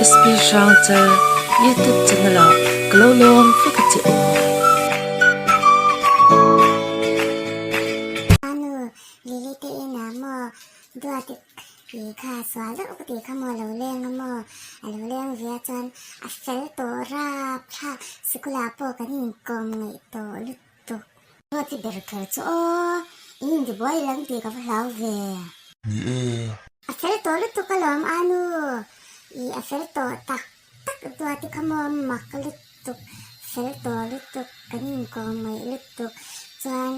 SP Hrangchal YouTube channel ah ka lo lawm vek a che u. Anu, Lily te inah maw Duati i kha sual deuh ka tih kha maw a lo leng a maw? A lo leng ve a chuan a fel tawh rap thlak sikulah pawh kan inkawm ngaih tawh lutuk. Duati ber kher chu aw, in intibuai lam tih ka va hlau ve. Ni e. A fel tawh lutuk alawm Anu, i a fel tawh tak tak Duati kha maw mak lutuk, fel tawh lutuk, kan inkawm ngaih lutuk chuan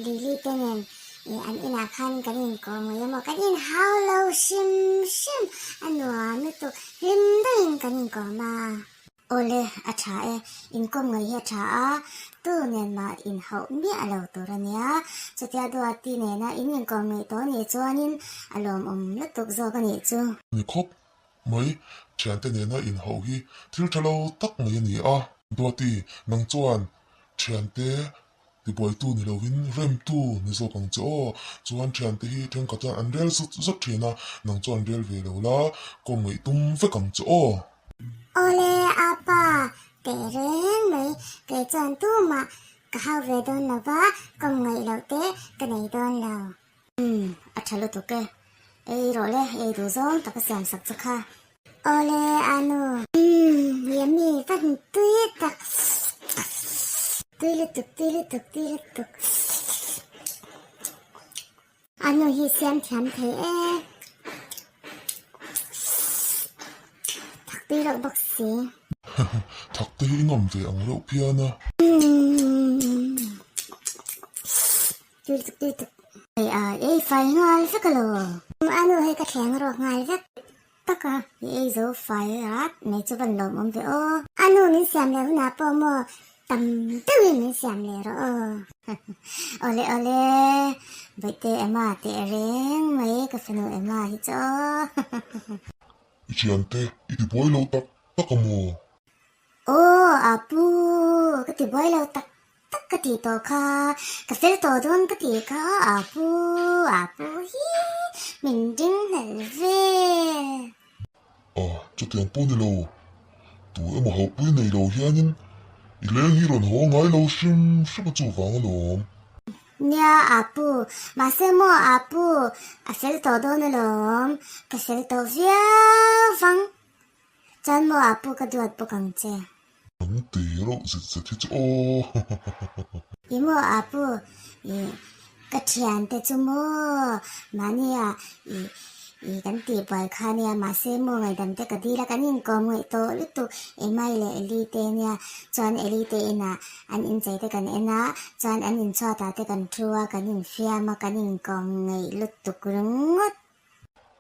Lily te nen i an inah khan kan inkawm ngaih a maw, kan inhau lo hrim hrim a nuam lutuk, hlim deuhin kan inkawm a. Awle, a tha e. Inkawm ngei hi a tha a, tu nen mah inhauh miah lo tur a nia. Chutia Duati nena in inkawm ngei tawh anih chuanin a lawmawm lutuk zawk a nih chu. Ni khawp mai, thiante nena inhauh hi thil tha lo tak mai a ni a. Duati, nang chuan thiante tibuaitu ni lovin remtu ni zawk ang che aw. Chuan thiante hi thenkhat chuan an rel zut zut thin a, nang chuan rel ve lo la, kawm ngaih tum vek ang che aw. Awle apa, teh reng mai, kei chuan tumah ka hau ve dawn lo va, kawm ngaih loh te ka nei dawn lo. Umm, a tha lutuk e. Ei rawh le, ei duh zawng tak a siam sak che kha. Awle Anu. Umm, yummy va hmu tui tak. Tui lutuk, tui lutuk, tui lutuk. Anu hi siam thiam thei e. Thak tui loh bawk si. Thak te hi i ngam ve ang reuh phian a. Umm. Tui tuk tui tuk. Ei a ei fai nghal vek alo. Anu hei ka thleng rawk nghal vek tak a. I ei zo fai rat mai chu van lawm awm ve aw. Anu min siam leh hunah pawh maw tam deuhin min siam leh rawh aw. Awle awle Bawihte Emma teh reng mai ka fanu Emma hi chu aw. I thiante i ti buai lo tak tak a maw? Aw Apu ka ti buai lo tak tak ka tih tawh kha, ka fel tawh dawn ka tih kha Apu, Apu hi min ding hnel vel. A, chutiang pawh ni lo, tu emaw hauhpui nei lo hianin i leng hi rawn haw ngai lo hrim hrim a chuvang alawm. Nia Apu, mahse maw Apu, a fel tawh dawn alawm, ka fel tawh viau vang. Chuan maw Apu ka duat bawk ang che. An ti reuh zet zet hi chu aw. I maw Apu, i ka thiante chu maw mahnia i i kan tih buai kha nia mahse maw ngaihdam te ka dil a kan inkawm ngaih tawh lutuk Emai leh Eli te nia chuan Eli te inah an inchei te kan en a chuan an inchhuatah te kan thu a kan infiam a kan inkawm ngaih lutuk ringawt.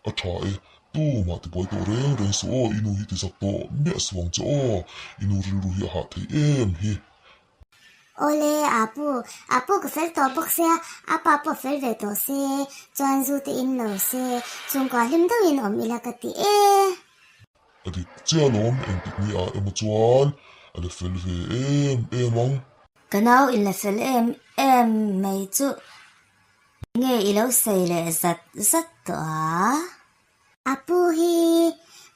A tha e, tumah tibuai tawh reng reng suh aw, i nu hi tizak tawh miah suh ang che aw, i nu rilru hi a hah thei em hi. Awle, Apu, Apu ka fel tawh bawk sia, apa pawh fel ve tawh se, chuan zu te in lo se, chhungkua hlim deuhin awm ila ka ti e. A dik chiah alawm, engtik ni ah emaw chuan a la fel ve em em ang. Ka nau in la fel em em mai chu Nge i lo sawi leh zat zat tawh a? A pu hi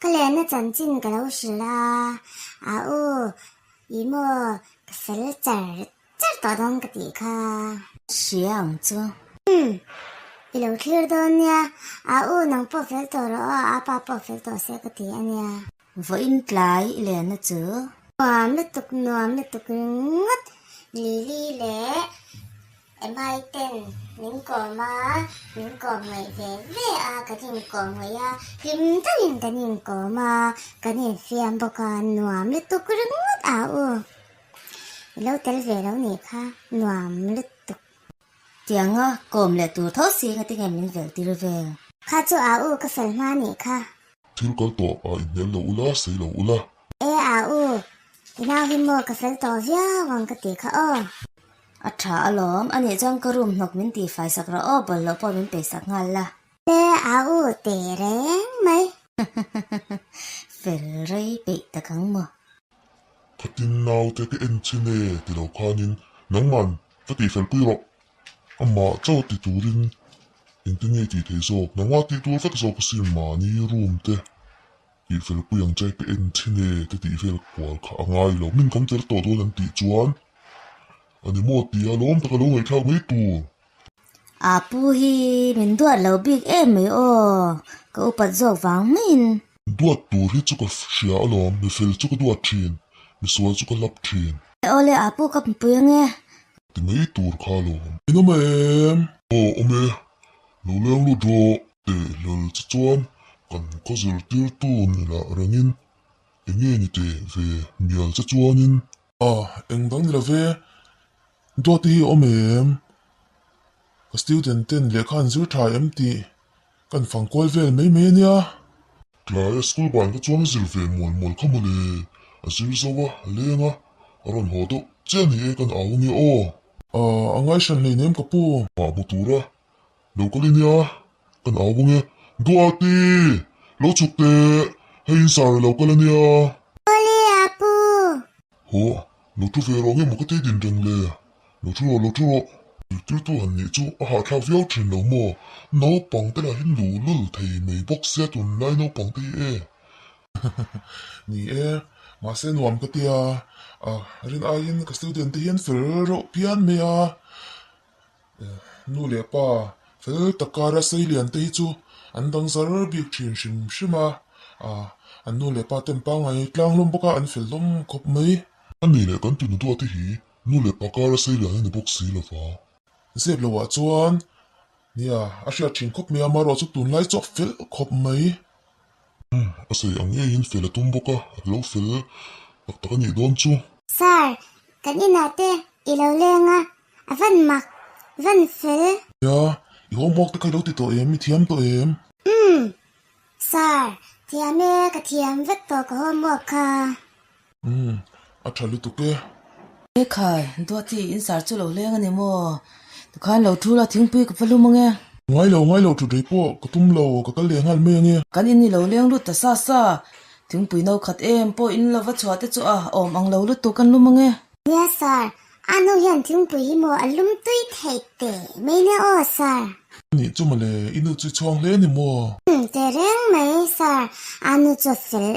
ka lenna chanchin ka lo hrilh a, a u i maw ka fel char char tawh dawn ka tih kha. Hria ang chu. Umm, i lo thlir dawn nia, a u nang pawh fel tawh rawh aw, a pa pawh fel tawh se ka ti a nia. Vawiin tlai i lenna chu. Nuam lutuk nuam lutuk ringawt Lily leh Emai ten min kawm a, min kawm ngaih ve ve a, kan inkawm ngaih a, hlim takin kan inkawm a, kan infiam bawk a, nuam lutuk ringawt a u. I lo tel ve lo nih kha, nuam lutuk. Tianga kawm leh tur tho si nga tinge min velh tir vel. Kha chu a u ka fel hma nih kha. Thil kal tawh a inhmel lo ula, sei lo ula. E a u, i nau hi maw ka fel tawh viau ang ka tih kha aw. A tha alawm, anih chuan ka room hnawk min tih fai sak rawh aw, bawlhhlawh pawh min peih sak nghal la. E a u teh reng mai. Fel rei peih tak ang maw. Khatin naute ka en chin e ti lo khanin nangman va tih fel pui rawh. Amah chauh ti turin engtin nge i tih theih zawk? Nangmah tih tur vek zawk asin mahni room te. Tih fel pui ang che ka en thin e ka tih vel kual kha a ngai lo. Min kan fel tawh dawn an tih chuan a ni maw tia lawm taka lo ngaihthlak mai tur. A pu hi min duat lo bik em mai aw, ka upat zawk vang maiin. Duat tur hi chu ka hria alawm, mi fel chu ka duat thin, mi sual chu ka lap thin. Awle a pu ka pui ange. Ti mai tur kha alawm. In awm em? Aw awm e, lo leng lut rawh. Teh hlel che chuan kan khaw zirtirtu ni lah rengin enge ni teh ve mial che chuanin. A, eng dang ni lo ve, Duati hi a awm em? Ka student ten lehkha an zir tha em tih kan fang kual vel mai mai a nia. Tlaia school ban kha chuan a zir ve mual mual kha mawle, a zir zo a, a leng a, a rawn haw deuh chiah ni e kan au ange aw. A, a ngaihran hleinem ka pu. Mah hmu tura Lo kal i nia, kan au bawng e. Duati! Lo chhuk teh, hei in sar a lo kal a nia. Awle a pu. Haw, lo thu ve rawh nge maw ka tei din reng le. Lo thu rawh, lo thu rawh. Zirtirtu han nih chu a hahthlak viau thin lo maw? Naupang te lah hi luhlul thei mai bawk sia tunlai naupang te hi e. Ni e, mahse nuam ka tia, rin aiin ka student te hian fel reuh phian mai a. Nu leh pa fel tak kara sei lian te hi chu an dang zar bik thin hrim hrim a, an nu leh pa ten pangngai tlang hlawm bawk a, an fel hlawm khawp mai. A ni leh kan tunu duat te hi nu leh pa kara sei lian a ni bawk si lo va. Zep lo ah chuan nia a hriat thin khawp mai a, amaherawh chu tunlai chu a fel khawp mai. Umm, a sawi ang ngeiin fel a tum bawk a, a lo fel tak tak a nih dawn chu. Sir, kan inah te i lo leng a, A van mak, van fel. Nia, i homework te kha i lo ti tawh em? I thiam tawh em? Umm, sir, thiam e, ka thiam vek tawh ka homework kha. Umm, a tha lutuk e. E khai, Duati, in sar chu lo leng a ni maw? Tikhan lo thu la, thingpui ka va lum ange. Ngai lo, ngai lo, thu rei pawh ka tum lo, ka kal leh nghal mai ange. Kan in i lo leng lut ta sa sa, thingpui no khat em pawh in lo va chhuah te chu a awm ang lo lutuk kan lum ange. Nia sir, a nu hian thingpui hi maw a lum tui theih teh mai nia aw sir. Nih chu mawle, i nu chu i chhuang hle ni maw? Umm teh reng mai sir, a nu chu a fel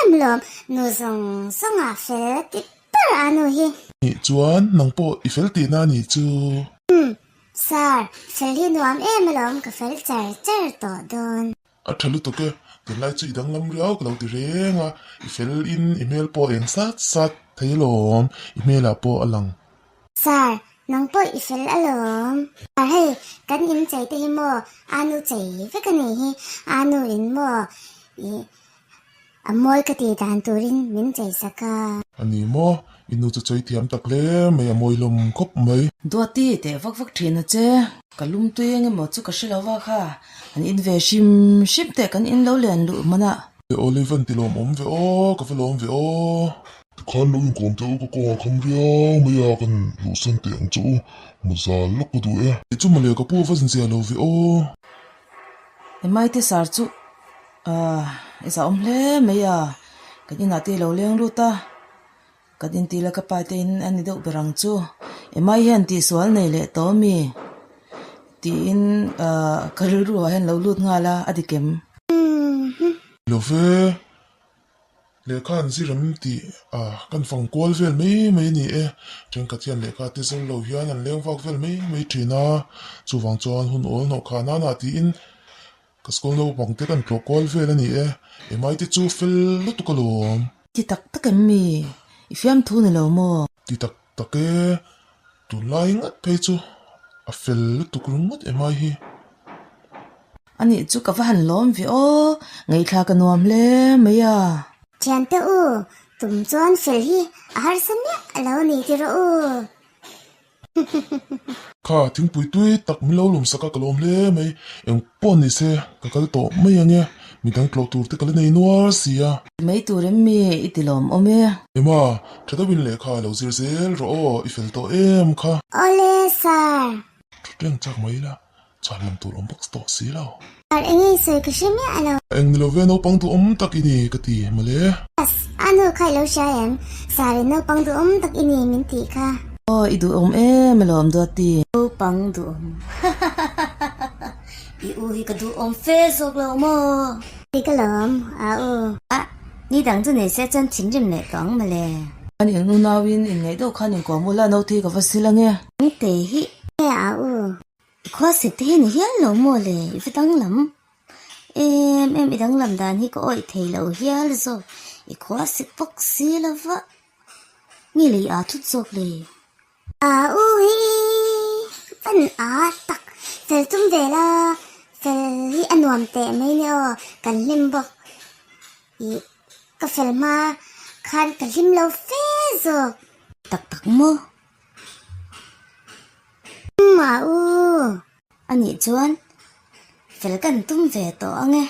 em lawm, nu zawng zawng ah fel a ti ber a nu hi. Nih chuan nang pawh i fel tihna a nih chu. Umm sir, fel hi nuam em alawm ka fel char char tawh dawn. A tha lutuk e, tunlai chu i danglam riau ka lo ti reng a, i fel in i hmel pawh a eng sat sat thei alawm, i hmelah pawh a lang. Sir, nang pawh i fel alawm. Sir hei, kan in chei te hi maw a nu chei vek a nih hi, a nu in maw i a mawi ka tih dan turin min chei sak a. A ni maw, i nu chu chei thiam tak hle mai, a mawi hlawm khawp mai. Duati teh vak vak thin a che. Ka lum tui eng emaw chu ka hre lo va kha, an in ve hrim hrim teh kan in lo len luh hman a. E aw lei van ti lawm awm ve aw, ka va lawm ve aw. Tikhan lo inkawm teh u ka kawngah kham riau mai a, kan luhsan teh ang che u, mawzal lawk ka duh e. Kei chu mawle ka pu a va zinzia lo ve aw. Emaite sar chu ahh i zah awm hle mai a, kan inah te i lo leng lut a. Kan inti la ka pa te in a ni deuh ber ang chu. Emai hian tihsual nei leh tawh ami? Tiin ahh ka rilru ah hian lo lut nghal a, a dik em? Lo ve, lehkha an zir em tih ah kan fang kual vel mai mai a ni e. Thenkhat hian lehkha te zir lo hian an leng vak vel mai mai thin a, chuvang chuan hun awl hnawh kha nana tiin Ka school naupang te kan tlawh kual vel a ni e, Emai te chu fel lutuk alawm. Ti tak tak em mi? I fiamthu ni lo maw? Ti tak tak e, tunlai ngat phei chu a fel lutuk ringawt Emai hi. Anih chu ka va han lawm ve aw, ngaihthla ka nuam hle mai a. Thiante u, tum chuan fel hi a harsa miah lo ni ti rawh u. Kha thingpui tui tak min lo lum sak a ka lawm hle mai, eng pawh ni se ka kal tawh mai ang e, midang tlawh tur te ka la nei nual si a. Mai tur em mi i ti lawm awm e. Emma, tha deuhin lehkha lo zir zel rawh aw, i fel tawh em kha. Awle sir. Thutleng chak mai ila, chhan lam tur awm bawk tawh si lo. Sir eng nge sawi ka hre miah lo. Eng ni lo ve naupang duhawm tak i ni ka ti mawle. Yes, a nu kha i lo hria em? Sir in naupang duhawm tak i ni min tih kha. Aw i duhawm em alawm Duati. Naupang duhawm. I u hi ka duhawm fe zawk lo maw? Ti ka lawm a u. A, ni dang chu nei se chuan thinrim leh tawh ang mawle. An in unauin inngaih deuh khan inkawm ula naute hi ka va sil ange. Naute hi nge a u? I khua sik te hi ni hial lo maw le, i va danglam em em, i danglam dan hi ka awih thei lo hial zawk, i khua sik bawk si lova, nge lei aa thut zawk le? A u hi pan a tak fel tum ve la, fel hi a nuam teh mai nia aw, kan hlim bawk ih ka fel hma khan ka hlim lo fe zawk. Tak tak maw? Umm a u. Anih chuan fel kan tum ve tawh ang e.